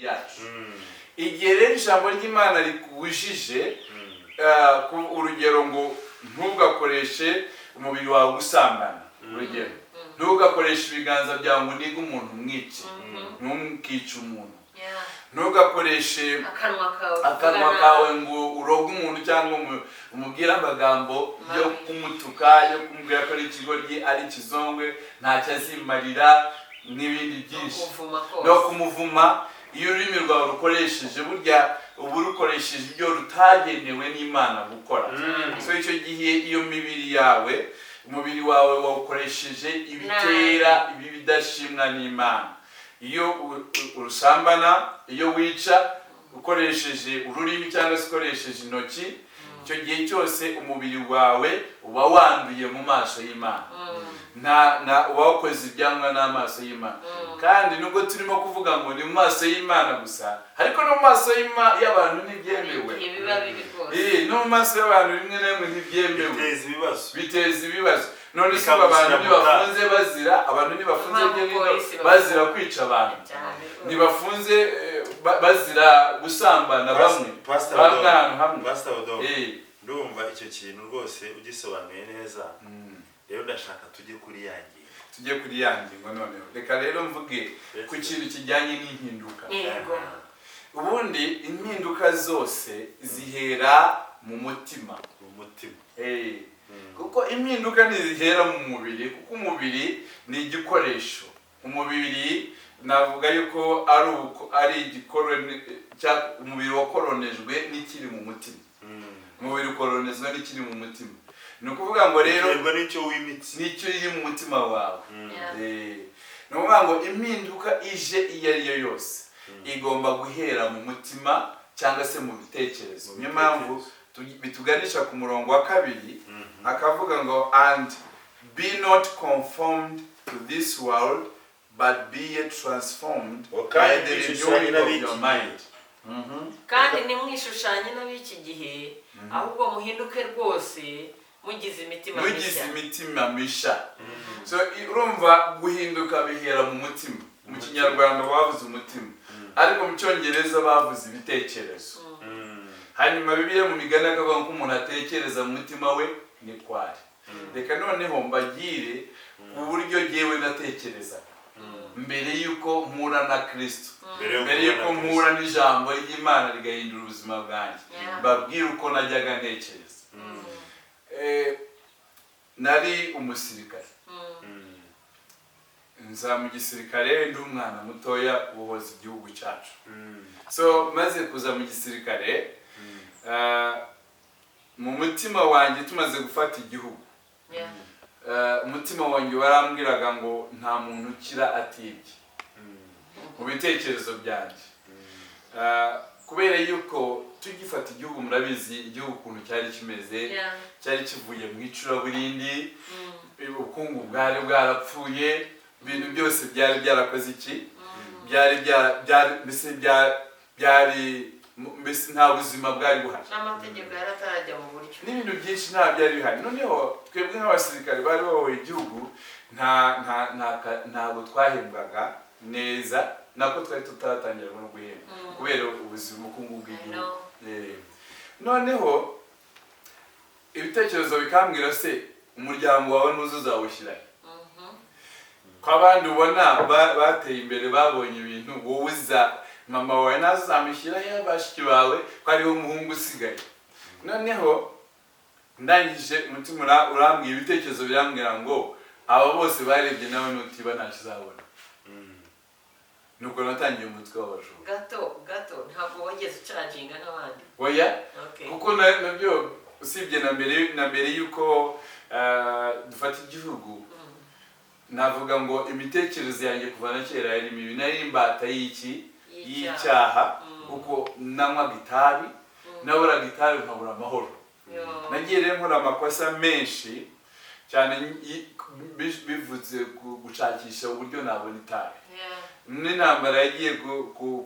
Yacu. Igihe rero ijambo ry'Imana rikubujije, urugero ngo ntugakoreshe umubiri wawe gusambana, urugero ntugakoreshe ibiganza byawe ngo unige umuntu umwice, ntukice umuntu, ntugakoreshe akanwa kawe akanwa kuvuga kawe nabi. Ngo uroge umuntu cyangwa umubwire amagambo yo Mabi. kumutuka, yo kumubwira ko ari ikigoryi, ari ikizongwe, ntacyo azimarira n'ibindi byinshi. Kuvuma kose. No kumuvuma. Iyo ururimi rwawe rukoresheje, burya uba urukoresheje ibyo rutagenewe n'Imana gukora. So icyo gihe iyo mibiri yawe, umubiri wawe wawukoresheje ibitera ibi bidashimwa n'Imana. Iyo urusambana, iyo wica ukoresheje ururimi cyangwa se ukoresheje intoki, icyo gihe cyose umubiri wawe uba wanduye mu maso y'Imana, nta na uba wakoze ibyangwa n'amaso y'Imana. Kandi nubwo turimo kuvuga ngo ni mu maso y'Imana gusa, ariko no mu maso y'abantu ntibyemewe. Igihe biba bibi rwose. Eh, no mu maso y'abantu rimwe na rimwe ntibyemewe. Biteza ibibazo. Biteza ibibazo. None se ubu abantu Bikagushyira mu kaga. ntibafunze bazira, abantu ntibafunze Impamvu hirya no hino polisi bazira kwica abantu? Cyane rwose. Ntibafunze bazira gusambana bamwe Pastor bamwe Odom. ahantu hamwe? Pastor Odom, ndumva icyo kintu rwose ugisobanuye neza. Rero ndashaka tujye kuri ya ngingo. Tujye kuri ya ngingo. Noneho reka rero mvuge ku kintu kijyanye n'impinduka. Ubundi impinduka zose zihera mu mutima. Mu mutima. Kuko impinduka ntizihera mu mubiri, kuko umubiri ni igikoresho. Umubiri navuga yuko ari umubiri wakoronejwe n'ikiri mu mutima. Umubiri ukoronezwa n'ikiri mu mutima. Ni ukuvuga ngo rero Biterwa n'icyo wimitse. N'icyo iri mu mutima wawe. Ni ukuvuga ngo impinduka ije iyo ari yo yose igomba guhera mu mutima cyangwa se mu bitekerezo. Mu Niyo mpamvu bitekerezo. Bituganisha ku murongo wa kabiri, akavuga ngo: "And be not conformed to this world, but be ye transformed by the renewing of your mind." Kandi ntimwishushanye n'ab'iki gihe, ahubwo muhinduke rwose mugize imitima Mugize mishya. imitima misha. So urumva guhinduka bihera mu mutima. Mu Kinyarwanda bavuze umutima, ariko mu Cyongereza bavuze ibitekerezo. Hanyuma Bibiliya mu Migani akavuga ko umuntu atekereza mu mutima we ni kwari. Reka noneho mbagire ku buryo jyewe natekereza mbere y'uko mpura na Kristo, mbere y'uko mpura n'ijambo ry'Imana rigahindura ubuzima bwanjye. Mbabwire uko najyaga ntekereza. Nari umusirikare, nza mu gisirikare ndi umwana mutoya, ubohoza igihugu cyacu. So maze kuza mu gisirikare, mu mutima wanjye, tumaze gufata igihugu, umutima wanjye warambwiraga ngo nta muntu ukira atibye. Mu bitekerezo byanjye, kubera yuko tugifata igihugu, murabizi igihugu ukuntu cyari kimeze, cyari kivuye mu icuraburindi, ubukungu bwari bwarapfuye, ibintu byose byari byarakoze iki, byari byari mbese byari mbese nta buzima bwari buhari. N'amategeko yari atarajya mu buryo. N'ibintu byinshi nta byari bihari. Noneho twebwe nk'abasirikare bari bayoboye igihugu, ntabwo twahembwaga neza, nako twari tutaratangira no guhembwa kubera ubuzima, ubukungu bw'igihugu. Noneho ibitekerezo bikambwira: se umuryango wawe ntuzi uzawushyira he, ko abandi ubona bateye imbere, babonye ibintu, wowe uza mama wawe nazo uzamushyira he, bashiki bawe, ko ariwe umuhungu usigaye? Noneho ndangije umutima urambwira, ibitekerezo birambwira ngo aba bose barebye, nawe nutiba ntacyo uzabona. Nuko natangiye umutwe w'abajura. Gato gato, ntabwo wageze ucaginga nk'abandi? Oya. Kuko nabyo usibye na mbere y'uko dufata igihugu, navuga ngo imitekerereze yanjye kuva na kera yari mibi. Nari imbata y'iki? Y'icyaha, kuko nanywaga itabi, naburaga itabi nkabura amahoro. Nagiye rero nkora amakosa menshi cyane bivuze gushakisha uburyo nabona itabi. N'intambara yagiye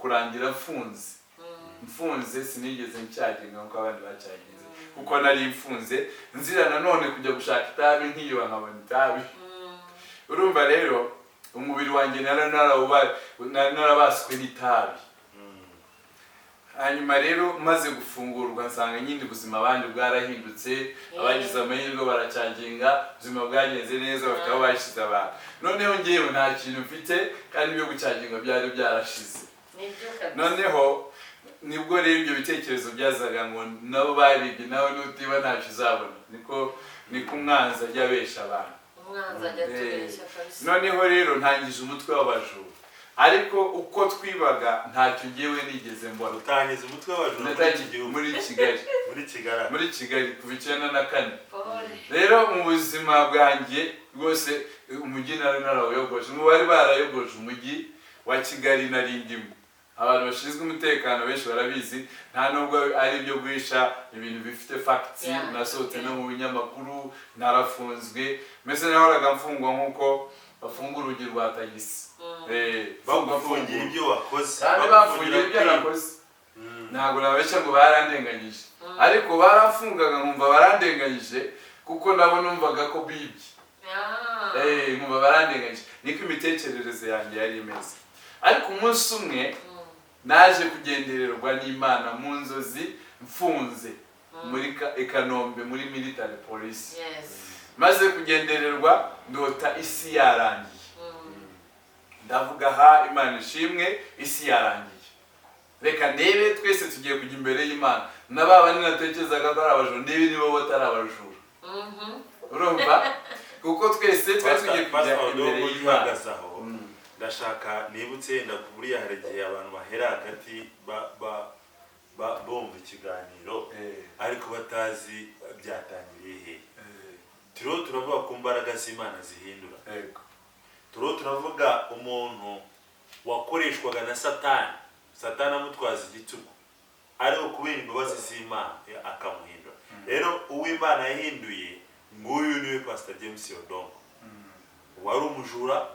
kurangira mfunze. Mfunze sinigeze ncyaginga nk'uko abandi bacyaginze, kuko nari mfunze nzira nanone kujya gushaka itabi, nkiyoba nkabona itabi. Urumva rero umubiri wanjye nari narabaswe n'itabi. Hanyuma rero maze gufungurwa, nsanga nyine ubuzima abandi bwarahindutse, abagize amahirwe baracharginga, ubuzima bwagenze neza, bafite aho bashyize abantu. Noneho ngewe nta kintu mfite, kandi ibyo gucharginga byari byarashize. Nibyo kabisa. Noneho nibwo rero ibyo bitekerezo byazaga ngo nabo baribye, nawe nutiba ntacyo uzabona. Niko umwanzi ajya abesha abantu. Umwanzi ajya atubeshya kabisa. Noneho rero ntangije umutwe w'abajura, ariko uko twibaga ntacyo ngewe nigeze mbona. Utangiza umutwe w'abajura muri iki Natangiye gihugu? Muri Kigali. Muri Kigali. Muri Kigali, kuva 94. Pole. Rero mu buzima bwanjye rwose umujyi nari narawuyogoje. Mu bari barayogoje umujyi wa Kigali nari ndimo. Abantu bashinzwe umutekano benshi barabizi, nta nubwo ari ibyo guhisha, ibintu bifite facts. Nasohotse no mu binyamakuru, narafunzwe, mbese nahoraga mfungwa nk'uko bafunga urugi rwa tagisi. Bagufungira ibyo wakoze? Kandi bafungira ibyo kwiba. nakoze. Ntabwo nabeshya ngo barandenganyije, ariko baramfungaga nkumva barandenganyije, kuko nabo numvaga ko bibye. Nkumva barandenganyije. Niko imitekerereze yanjye yari imeze. Ariko umunsi umwe naje kugendererwa n'Imana mu nzozi, mfunze muri i Kanombe muri military police. Maze kugendererwa, ndota isi yarangiye. Ndavuga: "Ha, Imana ishimwe, isi yarangiye, reka ndebe, twese tugiye kujya imbere y'Imana, na ba bandi natekerezaga ko ari abajura, ndebe niba bo batari abajura." Urumva, kuko twese twari tugiye kujya Pastor imbere Dogo, y'Imana. uhagaze aho, ndashaka nibutse yenda buriya hari igihe abantu bahera hagati bumva ikiganiro ariko batazi byatangiriye he. Turiho turavuga ku mbaraga z'Imana zihindura. Turiho turavuga umuntu wakoreshwaga na Satani, Satani amutwaza igitugu, ariko kubera imbabazi z'Imana akamuhindura. Rero uw'Imana yahinduye nguyu niwe Pastor James Odongo, wari umujura,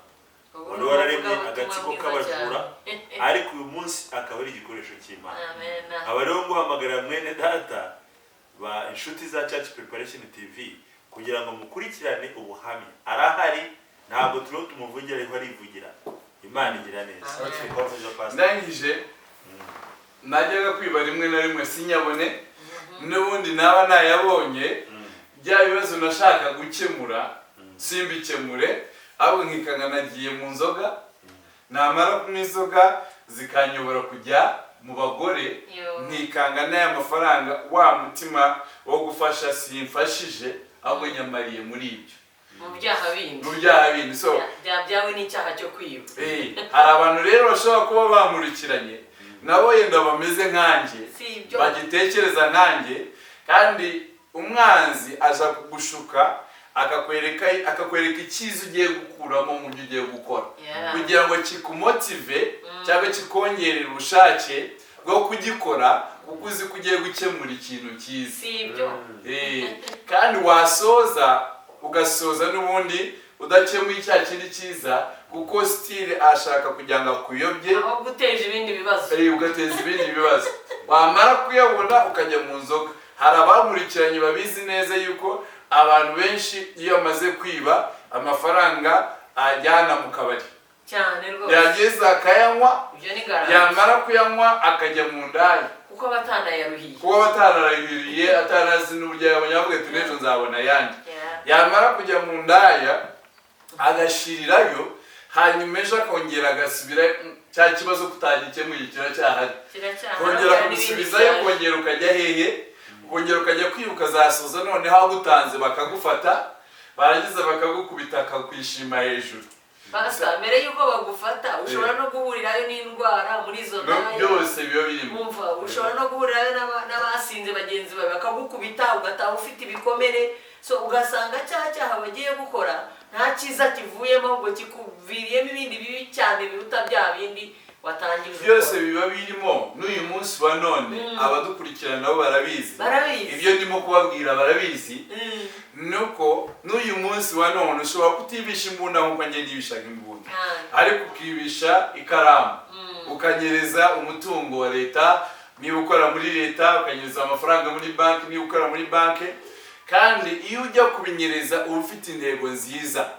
Ubu wari ni wararemye umuvugabutumwa agatsiko bwiza k'abajura, cyane. ariko uyu munsi akaba ari igikoresho cy'Imana. Amen. Aba rero nguhamagarira, mwene data, ba inshuti za Church Preparation TV, kugira ngo mukurikirane ubuhamya. Arahari, ntabwo turiho tumuvugira, ariko arivugira. Imana igira neza. Amen. Komeza, Pastor. Ndangije, najyaga kwiba rimwe na rimwe sinyabone, n'ubundi naba nayabonye, bya bibazo nashaka gukemura simbikemure, ahubwo nkikanga nagiye mu nzoga. Namara kunywa inzoga zikanyobora kujya mu bagore. Yo. Nkikanga n'aya mafaranga, wa mutima wo gufasha simfashije, ahubwo nyamariye muri ibyo, mu byaha bindi, mu byaha bindi. So byawe n'icyaha cyo kwiba. Hari abantu rero bashobora kuba bankurikiranye, nabo yenda bameze nkanjye, Si ibyo. bagitekereza nkanjye. Kandi umwanzi aza kugushuka, akakwereka icyiza ugiye gukuramo mu byo ugiye gukora, kugira ngo kikumotive cyangwa kikongerere ubushake bwo kugikora, kuko uzi ko ugiye gukemura ikintu cyiza. Si ibyo. Kandi wasoza, ugasoza n'ubundi udakemuye cya kindi cyiza, kuko still ashaka kugira ngo akuyobye. Aho guteje ibindi bibazo. Ugateza ibindi bibazo. Wamara kuyabona ukajya mu nzoga. Hari abankurikiranye babizi neza yuko abantu benshi iyo bamaze kwiba amafaranga ajyana mu kabari, Cyane rwose. yageza akayanywa, Ibyo ni garanti. yamara kuyanywa akajya mu ndaya. Kuko aba atanayaruhiye. Kuba batararahiriye, atarazi n'uburyo yabonye, avuga ati: "N'ejo nzabona ayandi." Yamara kujya mu ndaya agashirirayo, hanyuma ejo akongera agasubira. Cya kibazo kutagikemuye kiracyahari. Kiracyahari. Kongera N'ibindi kumusubizayo, byaje. kongera ukajya hehe, ukongera ukajya kwiba, ukazasoza noneho agutanze bakagufata, barangiza bakagukubita, akakwishima hejuru. Basa mbere y'uko bagufata ushobora no guhurirayo n'indwara muri izo No, ndaya. Byose biba birimo. Umva, ushobora no guhurirayo n'abasinze bagenzi bawe, bakagukubita, ugataha ufite ibikomere. So ugasanga cya cyaha bagiye gukora nta cyiza kivuyemo, ahubwo kikuviriyemo ibindi bibi cyane biruta bya bindi watangije Byose ukora. biba birimo. N'uyu munsi wa none abadukurikirana nabo barabizi. Barabizi. Ibyo ndimo kubabwira barabizi. Nuko n'uyu munsi wa none ushobora kutibisha imbunda nk'uko njye nibishaga imbunda, ariko ukibisha ikaramu, ukanyereza umutungo wa leta niba ukora muri leta, ukanyereza amafaranga muri banki niba ukora muri banki. Kandi iyo ujya kubinyereza uba ufite intego nziza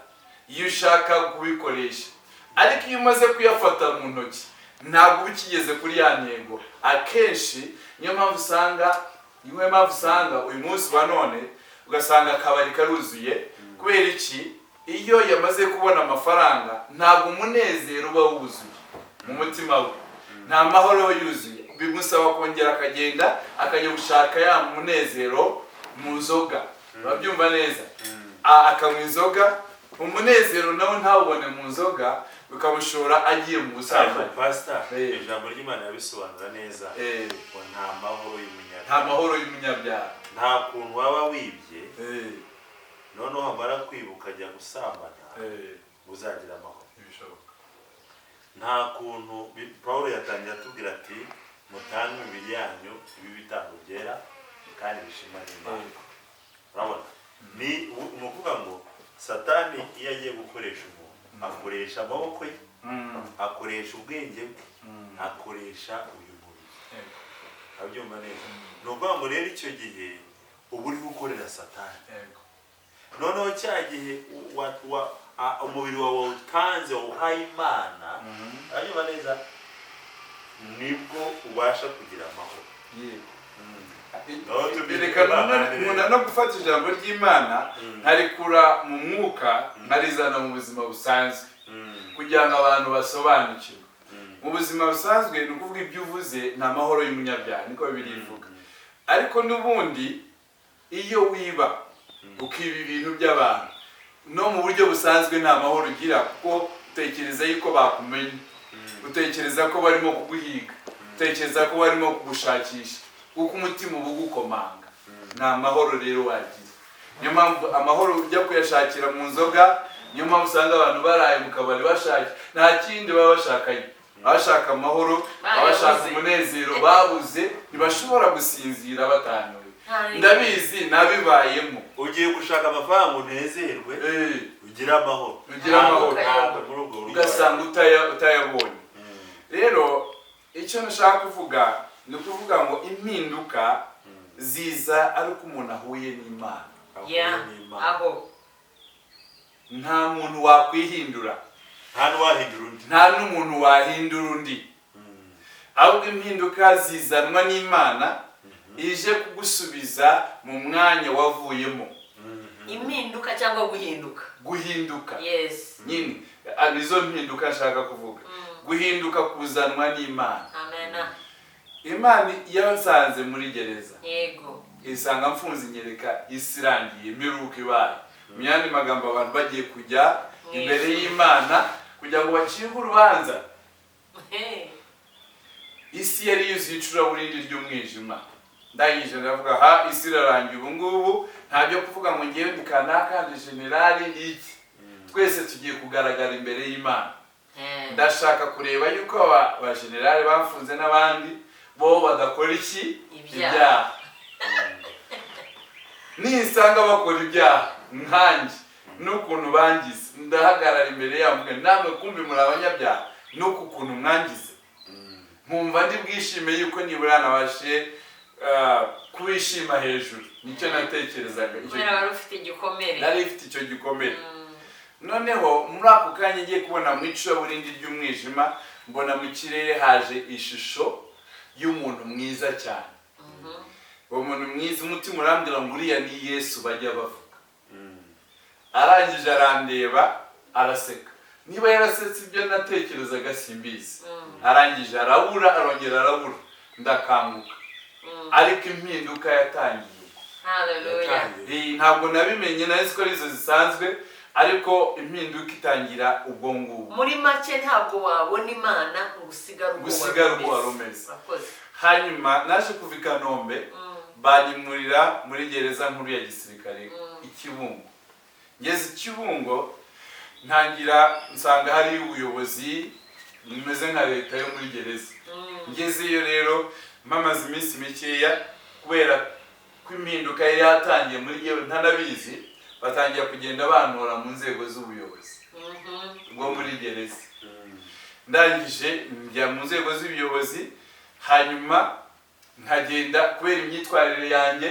iyo ushaka kubikoresha, ariko iyo umaze kuyafata mu ntoki Ntabwo uba ukigeze kuri ya ntego. Akenshi niyo mpamvu usanga uyu munsi wa none ugasanga akabari karuzuye. Kubera iki? Iyo yamaze kubona amafaranga, ntabwo umunezero uba wuzuye mu mutima we, nta mahoro yuzuye. Bimusaba kongera akagenda akajya gushaka ya munezero mu nzoga. Urabyumva neza? Akanywa inzoga, umunezero nawe ntawubone mu nzoga, bikamushora agiye mu Ariko busambanyi. Pastor, ijambo ry'Imana yabisobanura neza ngo nta mahoro Nta y'umunyabyaha. mahoro y'umunyabyaha. Nta kuntu waba wibye, noneho wamara kwiba ukajya gusambana, uzagira amahoro. Ntibishoboka. Nta kuntu Paul yatangiye atubwira ati: "Mutange imibiri yanyu ibe ibitambo byera kandi bishimwa n'Imana." Urabona, ni ukuvuga ngo Satani iyo agiye gukoresha umuntu, akoresha amaboko ye, akoresha ubwenge bwe, akoresha uyu mubiri. Abyumva neza? Ni ukuvuga ngo rero icyo gihe uba uri gukorera Satani. Noneho cya gihe umubiri wawe wawutanze, wawuhaye Imana, abyumva neza, nibwo ubasha kugira amahoro. Naho Reka nkunda no gufata ijambo ry'Imana nkarikura mu mwuka, nkarizana mu buzima busanzwe, kugira ngo abantu basobanukirwe. Mu buzima busanzwe, ni ukuvuga ibyo uvuze, ni amahoro y'umunyabyaha, niko Bibiliya ivuga. Ariko n'ubundi iyo wiba, ukiba ibintu by'abantu, no mu buryo busanzwe nta mahoro ugira, kuko utekereza yuko bakumenye, utekereza ko barimo kuguhiga, utekereza ko barimo kugushakisha, kuko umutima uba ugukomanga. Nta mahoro rero wagira. Niyo mpamvu amahoro ujya kuyashakira mu nzoga. Niyo mpamvu usanga abantu baraye mu kabari bashaka, nta kindi baba bashakanye, baba bashaka amahoro, baba bashaka Bayabuze. umunezero babuze. Ntibashobora gusinzira batanyoye. Ndabizi, nabibayemo. Ugiye gushaka amafaranga unezerwe, ugire amahoro. Ugire amahoro. Ntabwo muri ubwo buryo. Ugasanga utayabonye. Rero icyo nashaka kuvuga ni ukuvuga ngo impinduka ziza ari uko umuntu ahuye n'Imana. Ahuye n'Imana. Aho. Nta muntu wakwihindura. Nta n'uwahindura undi. Nta n'umuntu wahindura undi, ahubwo impinduka zizanwa n'Imana ije kugusubiza mu mwanya wavuyemo. Impinduka cyangwa guhinduka? Guhinduka. Yes. Nyine nizo mpinduka nshaka kuvuga. Guhinduka kuzanwa n'Imana. Amena. Imana yansanze muri gereza, isanga mfunze, inyereka isi irangiye, imperuka ibaye. Mu yandi magambo, abantu bagiye kujya Mu imbere ijuru. y'Imana kugira ngo bacibwe urubanza. Hey. Isi yari yuzuye icuraburindi ry'umwijima. Ndangije ndavuga: "Ha, isi irarangiye ubu ngubu, nta byo kuvuga ngo ngewe ndi kanaka, ndi generali n'iki, twese tugiye kugaragara imbere y'Imana." Hey. Ndashaka kureba yuko aba bajenerali bafunze n'abandi bo badakora iki? Ibyaha. Ibyaha. Nisanga bakora ibyaha nkanjye n'ukuntu bangize, ndahagarara imbere yabo mvuge: "Namwe kumbi muri abanyabyaha n'uku kuntu mwangize." Nkumva ndi bwishime yuko nibura nabashe kubishima hejuru. Nicyo natekerezaga icyo Kubera gihe. wari ufite igikomere. Nari mfite icyo gikomere. Noneho muri ako kanya ngiye kubona mu icuraburindi ry'umwijima, mbona mu kirere haje ishusho y'umuntu mwiza cyane. Uwo muntu mwiza, umutima urambwira ngo uriya ni Yesu bajya bavuga. Arangije arandeba, araseka. Niba yarasetse ibyo natekerezaga simbizi. Arangije arabura, arongera arabura, ndakanguka. Ariko impinduka yatangiye ubwo. Haleluya. Yatangiye. Ntabwo nabimenye, nari ko ari izo zisanzwe, ariko impinduka itangira ubwo ngubwo. Muri make, ntabwo wabona Imana ngo usigare uko Ngo usigare uko wari umeze. Urakoze. Hanyuma naje kuva i Kanombe, banyimurira muri gereza nkuru ya gisirikare i Kibungo. Ngeze i Kibungo, ntangira nsanga hariyo ubuyobozi bumeze nka leta yo muri gereza. Ngezeyo rero, mpamaze iminsi mikeya, kubera ko impinduka yari yatangiye muri yewe ntanabizi, batangira kugenda bantora mu nzego z'ubuyobozi bwo muri gereza. Ndangije njya mu nzego z'ubuyobozi, hanyuma nkagenda kubera imyitwarire yanjye,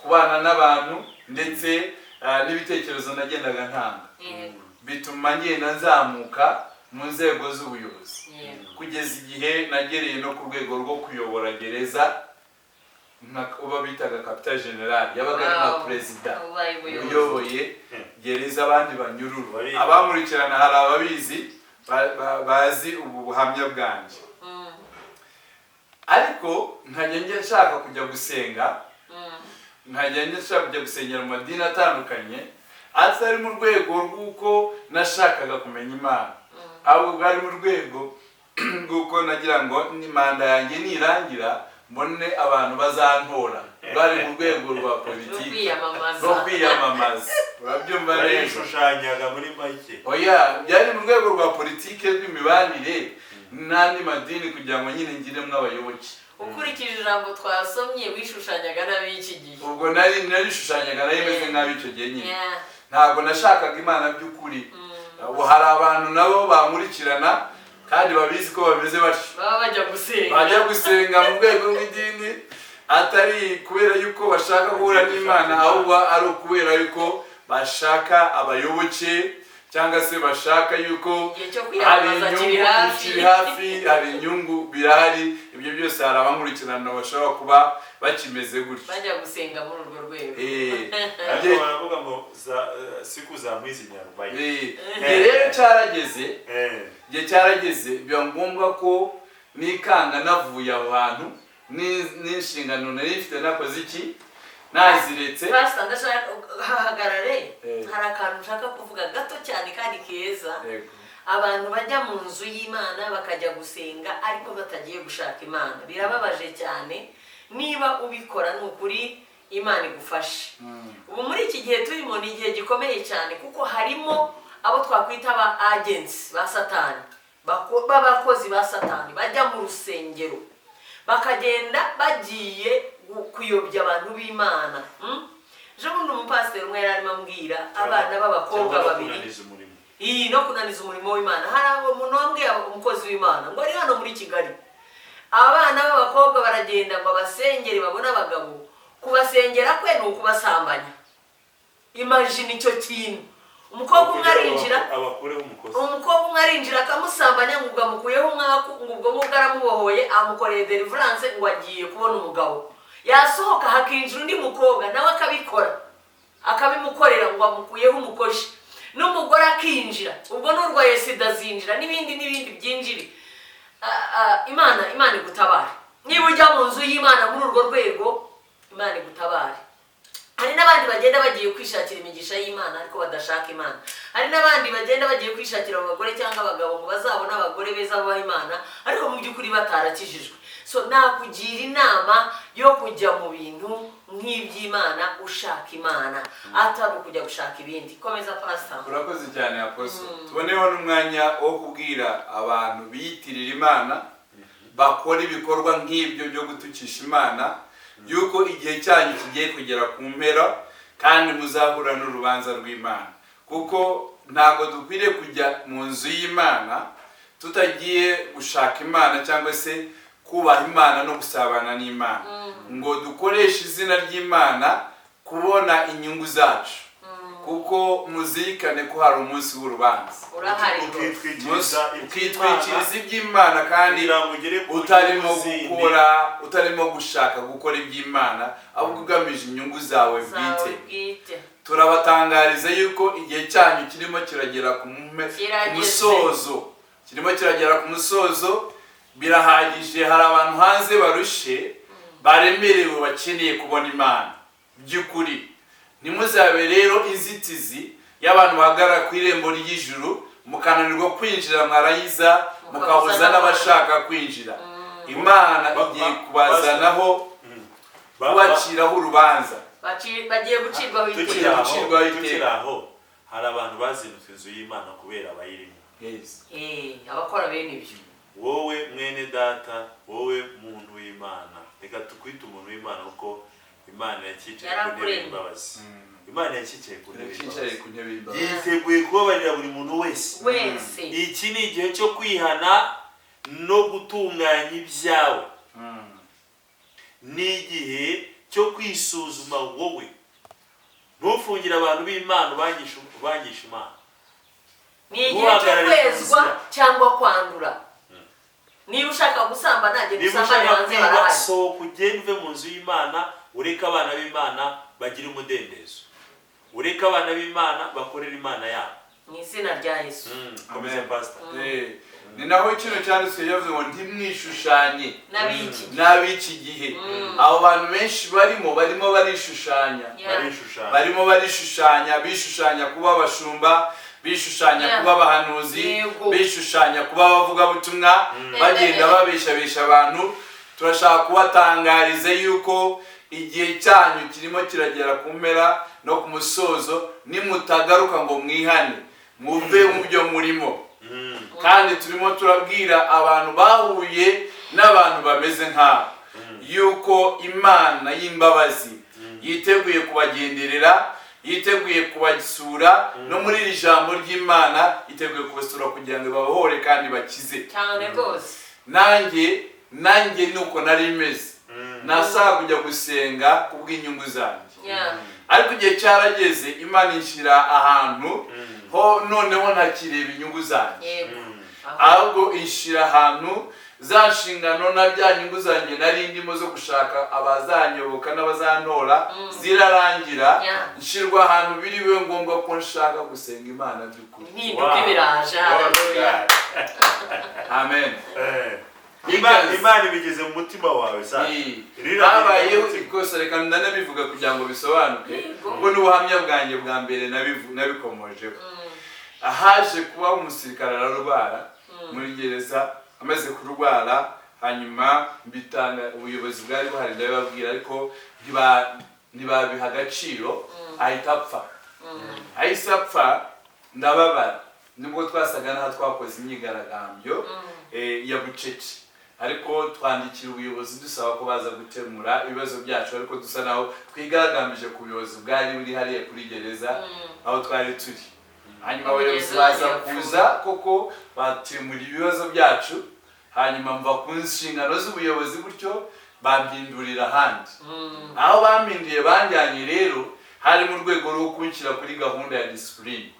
kubana n'abantu, ndetse n'ibitekerezo nagendaga ntanga, bituma ngenda nzamuka. mu nzego z'ubuyobozi, kugeza igihe nagereye no ku rwego rwo kuyobora gereza, uba bitaga capitaine général, yabaga ari nka perezida Ubaye umuyobozi. uyoboye gereza, abandi banyururu. Abankurikirana hari ababizi, bazi ubu buhamya bwanjye. Ariko nkajya njya nshaka kujya gusenga, nkajya njya nshaka kujya gusengera mu madini atandukanye, atari mu rwego rw'uko nashakaga kumenya Imana, ahubwo bwari mu rwego rw'uko nagira ngo ni manda yanjye nirangira mbone abantu bazantora. Bwari mu rwego rwa Rwo politiki, kwiyamamaza. Rwo kwiyamamaza, urabyumva neza. Barishushanyaga muri make. Oya, byari mu rwego rwa politiki, rw'imibanire n'andi madini, kugira ngo nyine ngiremo abayoboke. Ukurikije ijambo twasomye, wishushanyaga n'ab'iki gihe. Ubwo nari narishushanyaga, nari meze nk'ab'icyo gihe nyine. Ntabwo nashakaga Imana by'ukuri. Ubu hari abantu nabo bankurikirana kandi babizi ko bameze batyo. Baba bajya gusenga. Bajya gusenga mu rwego rw'idini, atari kubera yuko bashaka guhura n'Imana, ahubwo ari ukubera yuko bashaka abayoboke, cyangwa se bashaka yuko Igihe cyo hari kwiyamamaza inyungu kiri hafi. Kiri hafi, hari inyungu birahari. Ibyo byose hari abankurikirana bashobora kuba bakimeze gutyo. Bajya gusenga muri urwo rwego. Ariko baravuga ngo za siku za mwizi ni 40. Igihe rero cyarageze, igihe cyarageze biba ngombwa ko nikanga navuye aho hantu, n'inshingano nari mfite nakoze iki, naziretse. Pastor, ndashaka hahagarare. Hari akantu nshaka kuvuga gato cyane kandi keza. Yego. Abantu bajya mu nzu y'Imana bakajya gusenga ariko batagiye gushaka Imana, birababaje cyane. Niba ubikora, ni ukuri Imana igufashe. Ubu muri iki gihe turimo ni igihe gikomeye cyane, kuko harimo abo twakwita aba agents ba Satani, b'abakozi ba Satani, bajya mu rusengero bakagenda bagiye kuyobya abantu b'Imana. Ejo bundi umupasiteri umwe yari arimo ambwira abana b'abakobwa Cyangwa no babiri. Kunaniza umurimo. Iyi no kunaniza umurimo w'Imana. Hari umuntu wambwiye, umukozi w'Imana, ngo ari hano muri Kigali, abana b'abakobwa baragenda ngo abasengere babone abagabo. Kubasengera kwe ni ukubasambanya. Imagine icyo kintu! Umukobwa umwe arinjira, Abakureho umukozi. umukobwa umwe arinjira akamusambanya, ngo ubwo amukuyeho umwaku, ngo ubwo ngubwo aramubohoye, amukoreye deliverance, ngo agiye kubona umugabo. Yasohoka hakinjira undi mukobwa, nawe akabikora, akabimukorera, ngo amukuyeho umukoshi. N'umugore akinjira, ubwo n'urwaye sida zinjira, n'ibindi n'ibindi byinjire. Imana igutabare. Niba ujya mu nzu y'Imana muri urwo rwego, Imana igutabare. Hari n'abandi bagenda bagiye kwishakira imigisha y'Imana ariko badashaka Imana. Hari n'abandi bagenda bagiye kwishakira abagore cyangwa abagabo, ngo bazabone abagore beza bubaha Imana, ariko mu by'ukuri batarakijijwe. So nakugira inama yo kujya mu bintu nk'iby'Imana ushaka Imana, atari ukujya gushaka ibindi. Komeza, Pastor. Urakoze cyane, Apostle. Tuboneho n'umwanya wo kubwira abantu biyitirira Imana bakora ibikorwa nk'ibyo byo gutukisha Imana, yuko igihe cyanyu kigiye kugera ku mpera kandi muzahura n'urubanza rw'Imana, kuko ntabwo dukwiriye kujya mu nzu y'Imana tutagiye gushaka Imana cyangwa se kubaha Imana no gusabana n'Imana, ngo dukoreshe izina ry'Imana kubona inyungu zacu, kuko muzirikane ko hari umunsi w'urubanza. Urahari rwose. Ukitwikiriza. Ukitwikiriza iby'Imana kandi kugira ngo ugere ku utarimo nyungu zindi. gukora, utarimo gushaka gukora iby'Imana, ahubwo ugamije inyungu zawe bwite. Zawe bwite. Turabatangariza yuko igihe cyanyu kirimo kiragera ku Kirageze. musozo, kirimo kiragera ku musozo. Birahagije. Hari abantu hanze barushe, baremerewe, bakeneye kubona Imana by'ukuri. Ntimuzabe rero inzitizi y'abantu bahagarara ku irembo ry'ijuru, mukananirwa kwinjira, mwarayiza mukabuza n'abashaka kwinjira. Imana igiye kubazanaho, kubaciraho urubanza. Bagiye gucirwaho Tukiri iteka. aho, Gucirwaho iteka. Tukiri aho, hari abantu bazinutse inzu y'Imana kubera abayirimo. Yes. Abakora bene ibyo. Wowe mwene data, wowe muntu w'Imana, reka tukwite umuntu w'Imana, kuko Imana yakicaye ku ntebe Yarakuremye. y'imbabazi. Imana yakicaye ku ntebe Yicaye y'imbabazi, ku ntebe y'imbabazi. Yiteguye kubabarira buri muntu wese. Wese. Iki ni igihe cyo kwihana no gutunganya ibyawe. Ni igihe cyo kwisuzuma. Wowe ntufungire abantu b'Imana, ubangisha Imana. Ni igihe cyo Ntuhagarare ku kwezwa nzira. cyangwa kwandura. Niba ushaka gusambana, genda Niba usambane, ushaka hanze kwiba, barahari. Sohoka ugende uve mu nzu y'Imana, ureke abana b'Imana bagire umudendezo, ureke abana b'Imana bakorere Imana yabo. Mu izina rya Yesu. Komeza. Amen. Pastor. Ni naho kino cyanditswe yavuze ngo ntimwishushanye n'ab'iki gihe. N'ab'iki gihe. Abo bantu benshi barimo barishushanya. Barishushanya. Barimo barishushanya, bishushanya kuba abashumba, bishushanya kuba abahanuzi, bishushanya kuba abavugabutumwa, bagenda babeshabesha abantu. Turashaka kubatangariza yuko igihe cyanyu kirimo kiragera ku mpera no ku musozo, nimutagaruka ngo mwihane, muve mu byo murimo. Kandi turimo turabwira abantu bahuye n'abantu bameze nk'abo yuko Imana y'imbabazi yiteguye kubagenderera, yiteguye kubasura, no muri iri jambo ry'Imana yiteguye kubasura kugira ngo babohore kandi bakize. Cyane rwose. Nanjye nuko nari meze, nashaka kujya gusenga kubw'inyungu zanjye, ariko igihe cyarageze Imana inshyira ahantu ho noneho ntakireba inyungu zanjye, ahubwo inshyira ahantu za nshingano na bya nyungu zanjye nari ndimo zo gushaka abazanyoboka n'abazantora zirarangira, nshyirwa ahantu biriwe ngombwa ko nshaka gusenga Imana by'ukuri. Impinduka ibiraje, haleluya. Amen. Imana ibigeze mu mutima wawe sa. Habayeho ikosa, reka ndanabivuga kugira ngo bisobanuke, kuko n'ubuhamya bwanjye bwa mbere nabikomojeho. Ahaje kuba umusirikare ararwara muri gereza. Amaze kurwara, hanyuma mbitanga ubuyobozi bwari buhari, ndabibabwira, ariko ntibabiha agaciro, ahita apfa. Ahise apfa, ndababara, nubwo twasaga n'aho twakoze imyigaragambyo ya bucece, ariko twandikira ubuyobozi dusaba ko baza gukemura ibibazo byacu, ariko dusa naho twigaragambije ku buyobozi bwari buri hariya kuri gereza aho twari turi. Hanyuma abayobozi Umuyobozi baza yapfuye. kuza koko bakemura ibibazo byacu, hanyuma mva ku nshingano z'ubuyobozi gutyo, bampindurira ahandi. Aho bampinduye banjyanye rero hari mu rwego rwo kunshyira kuri gahunda ya discipline.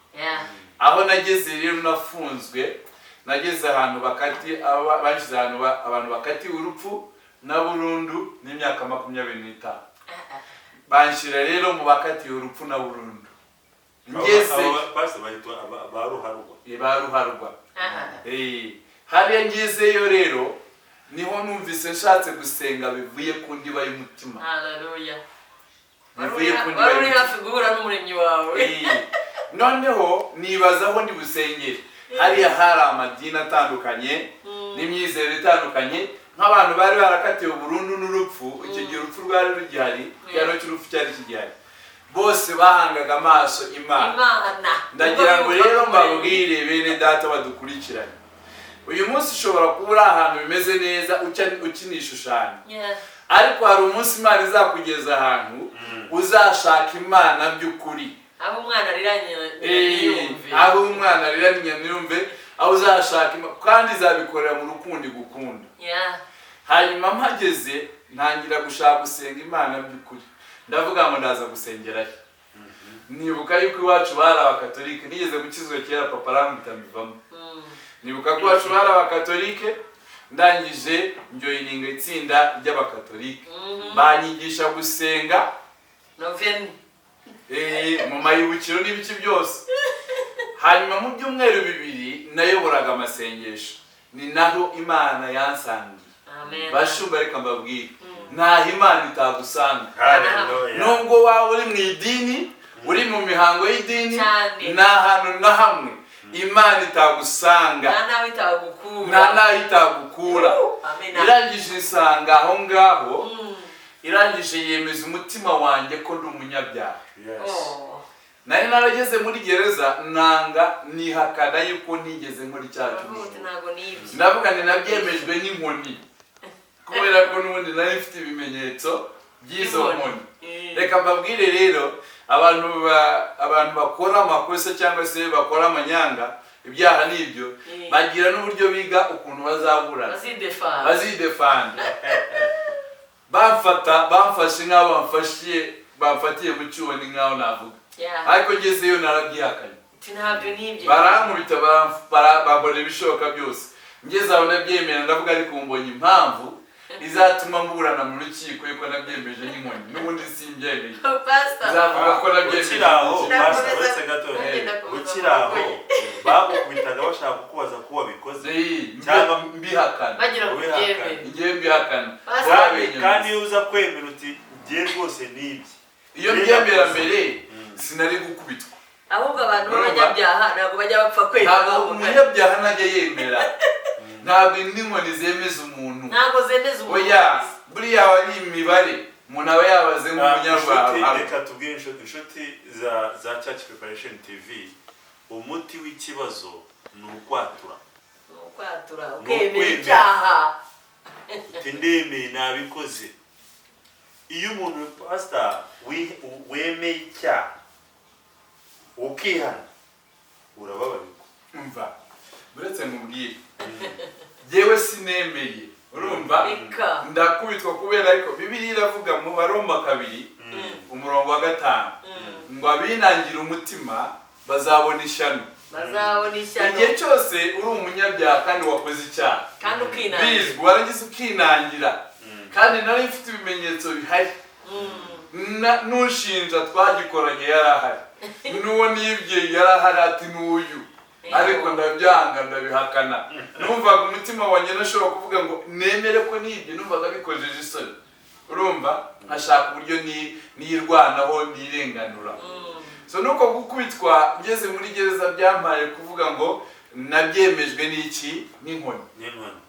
Aho nageze rero nafunzwe, nageze ahantu bakati banshyize ahantu abantu bakatiwe urupfu na burundu n'imyaka 25. Banshyira rero mu bakatiwe urupfu na burundu, ngeze Pastor, bahitwa ba ruharwa. Ba ruharwa. Hariya ngezeyo rero niho numvise nshatse gusenga bivuye ku ndiba y'umutima. Haleluya. Bivuye ku ndiba Wari uri y'umutima. hafi guhura n'Umuremyi wawe. Noneho nibaza aho ndi busengere. Hariya hari amadini atandukanye n'imyizerere itandukanye, nk'abantu bari barakatiwe burundu n'urupfu. Icyo gihe urupfu rwari rugihari, igihano cy'urupfu cyari kigihari, bose bahangaga amaso Imana. Imana. Ndagira ngo rero mbabwire, bene data badukurikiranye, uyu munsi ushobora kuba uri ahantu bimeze neza, ukinishushanya, ariko hari umunsi Imana izakugeza ahantu uzashaka Imana by'ukuri. Aho umwana arira nyina ntiyumve. Aho umwana arira nyina ntiyumve, aho uzashaka Imana, kandi izabikorera mu rukundo igukunda. Hanyuma mpageze ntangira gushaka gusenga Imana by'ukuri. Ndavuga ngo ndaza gusengerayo. Nibuka yuko iwacu bari Abakatolike, nigeze gukizwa kera, papa arankubita mbivamo. Nibuka ko iwacu bari Abakatolike, ndangije njoininga itsinda ry'Abakatolike, banyigisha gusenga Noveni. Mu mayibukiro n'ibiki byose. Hanyuma mu byumweru 2 nayoboraga amasengesho. Ni naho Imana yansangiye. Amen. Bashumba, reka mbabwire, ntaho Imana itagusanga. Haleluya. Nubwo waba uri mu idini, uri mu mihango y'idini, Cyane. nta hantu na hamwe Imana itagusanga. Nta nawe itagukura. Nta naho itagukura. Amen. Irangije isanga aho ngaho, irangije yemeza umutima wanjye ko ndi umunyabyaha. Yes. Oh. Nari narageze muri gereza nanga nihakana yuko ntigeze nkora icyaha Uravuga uti cy'ubujura. ntabwo nibye. Ndavuga nti nabyemejwe n'inkoni, kubera ko n'ubundi nari mfite ibimenyetso by'izo nkoni. Reka mbabwire rero, abantu bakora amakosa cyangwa se bakora amanyanga, ibyaha n'ibyo, bagira n'uburyo biga ukuntu bazaburana, Bazidefanda. bazidefanda. Bamfata, bamfashe nk'aho bamfatiye mu cyuho, ni nk'aho navuga, ariko ngezeyo narabyihakanye. Ati ntabyo nibye. Barankubita, bankora ibishoboka byose. Ngeze aho ndabyemera, ndavuga ariko mbonye impamvu izatuma mburana mu rukiko yuko nabyemeje n'inkoni, n'ubundi simbyemeye. Pastor. Nzavuga ko nabyemeje. Ukiri aho, Ndakomeza- Pastor, uretse gato. Nanjye ndakomeza Ukiri aho, kuvuga. bagukubitaga bashaka kukubaza ko wabikoze Cyangwa mbihakana. Bagira ngo Ubihakana. ubyemere. Ngewe mbihakana. Pastor. Babinyemeza. Kandi iyo uza kwemera uti njye rwose nibye, Iyo mbyemera mbere sinari gukubitwa. Ahubwo abantu Urumva? b'abanyabyaha ntabwo bajya bapfa kwemera. Ntabwo Ahubwo umunyabyaha ntajya yemera, ntabwo indi nkoni zemeza umuntu. Ntabwo zemeza umuntu. Oya, buriya ari imibare umuntu aba yabaze Inshuti, nk'umunyarwanda. reka tubwire inshuti za Church Preparation TV, umuti w'ikibazo ni ukwatura. Ni ukwatura, Ni ukemera ukwemera. icyaha. Uti ndemeye, nabikoze. Iyo umuntu, pastor, wemeye icyaha ukihana, urababarirwa. Umva, uretse nkubwire, yewe sinemeye, urumva? Reka. Ndakubitwa kubera, ariko Bibiliya iravuga mu Baroma 2:5 ngo abinangira umutima bazabona ishyano. Bazabona ishyano. Igihe cyose uri umunyabyaha kandi wakoze icyaha kandi ukinangira, bizwi, warangiza ukinangira, kandi nari mfite ibimenyetso bihari, n'ushinja twagikoranye yari ahari, n'uwo nibye yari ahari, ati n'uyu, ariko ndabyanga, ndabihakana. Numvaga umutima wanjye ntashobora kuvuga ngo nemere ko nibye, numvaga bikojeje isoni, urumva? Nkashaka uburyo nirwanaho, nirenganura. So nuko gukubitwa ngeze muri gereza byampaye kuvuga ngo nabyemejwe n'iki? N'inkoni. N'inkoni.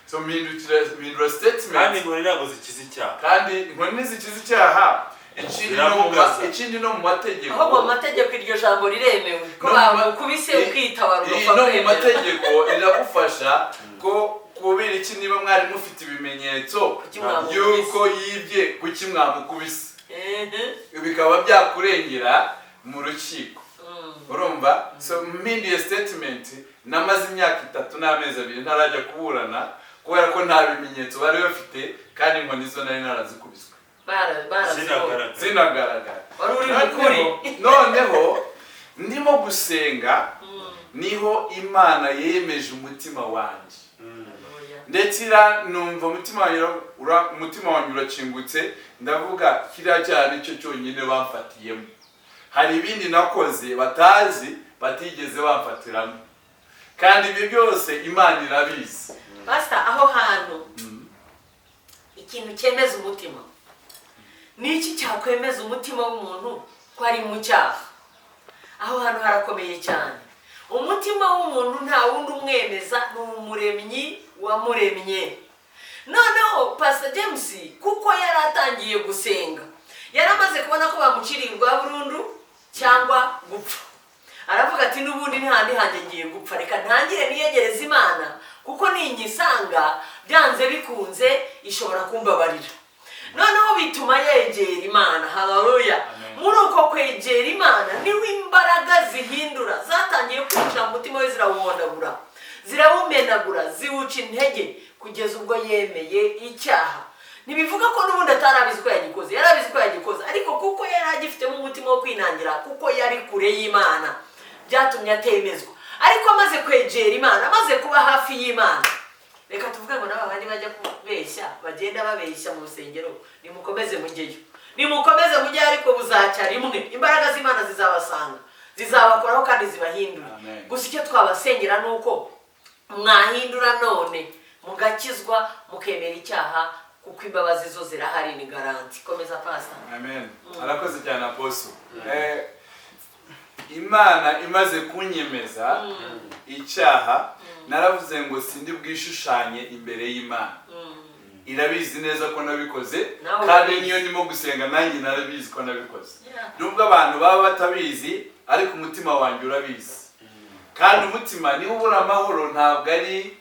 So mpindura statement. Kandi inkoni ntabwo zikiza icyaha. Kandi inkoni ntizikiza icyaha. Ikindi no mu Ziramugaza. Ikindi no mu mategeko. Ahubwo mu mategeko iryo jambo riremewe ko No mu bagukubise ukitabara, ugapfa no mu kwemera. mategeko riragufasha ko kubera iki, niba mwari mufite ibimenyetso Kuki mwamukubise? yuko yibye, kuki mwamukubise? Bikaba byakurengera mu rukiko, urumva? So mpinduye statement, namaze imyaka 3 n'amezi 2 ntarajya kuburana kubera ko nta bimenyetso bari bafite, kandi inkoni zo nari narazikubiswe. Barazibonye. Zinagaragara. Zinagaragara. Wari uri mu kuri. Noneho ndimo gusenga, niho Imana yemeje umutima wanjye, ndetse numva umutima wanjye urakingutse. Ndavuga kiriya cyaha nicyo cyonyine bamfatiyemo, hari ibindi nakoze batazi, batigeze bamfatiramo, kandi ibyo byose Imana irabizi. Pastor, aho hantu ikintu cyemeza umutima ni iki? Cyakwemeza umutima w'umuntu ko ari mu cyaha? Aho hantu harakomeye cyane. Umutima w'umuntu nta wundi umwemeza, ni Umuremyi wamuremye. Noneho Pastor James, kuko yari atangiye gusenga, yari amaze kubona ko bamuciriye urwa burundu cyangwa gupfa, aravuga ati n'ubundi ntihandi hanjye ngiye gupfa, reka ntangire niyegereze Imana, kuko ninyisanga byanze bikunze ishobora kumbabarira. Noneho bituma yegera Imana. Haleluya! Muri uko kwegera Imana niho imbaraga zihindura zatangiye kwinjira mu mutima we, zirawuhondagura, zirawumenagura, ziwuca intege, kugeza ubwo yemeye icyaha. Ntibivuga ko n'ubundi atari abizi ko yagikoze, yari abizi ko yagikoze, ariko kuko yari agifitemo umutima wo kwinangira, kuko yari kure y'Imana, byatumye atemezwa. Ariko amaze kwegera Imana, amaze kuba hafi y'Imana, reka tuvuge ngo n'aba bandi bajya kubeshya, bagenda babeshya mu rusengero, nimukomeze mujyeyo, nimukomeze mujyeyo, ariko buzacya rimwe imbaraga z'Imana zizabasanga, zizabakoraho kandi zibahindure. Amen. Gusa icyo twabasengera ni uko mwahindura none, mugakizwa, mukemera icyaha, kuko imbabazi zo zirahari, ni garantie. Komeza, Pastor. Amen. Arakoze cyane apostle. Imana imaze kunyemeza icyaha, naravuze ngo sindi bwishushanye imbere y'Imana, irabizi neza ko nabikoze. Nawe Kandi urabizi. niyo ndimo gusenga nanjye narabizi ko nabikoze, nubwo abantu baba batabizi, ariko umutima wanjye urabizi. Kandi umutima niwo ubura amahoro, ntabwo ari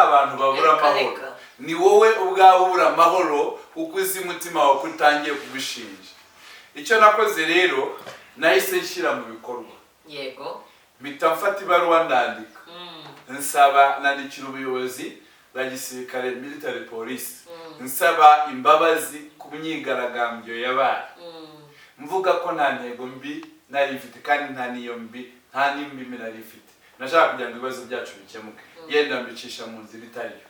abantu babura Reka, amahoro, reka. ni wowe ubwawe ubura amahoro, kuko uzi umutima wawe ko utangiye kugushinja. Icyo nakoze rero, nahise nshyira mu bikorwa, mpita mfata ibaruwa ndandika, nsaba, nandikira ubuyobozi bwa gisirikare, military police, nsaba imbabazi ku myigaragambyo yabaye, mvuga ko nta ntego mbi nari mfite kandi nta n'iyo mbi Nta n'imbibi nari ifite. Nashaka kugira ngo ibibazo byacu bikemuke, yenda mbicisha mu nzira itariyo.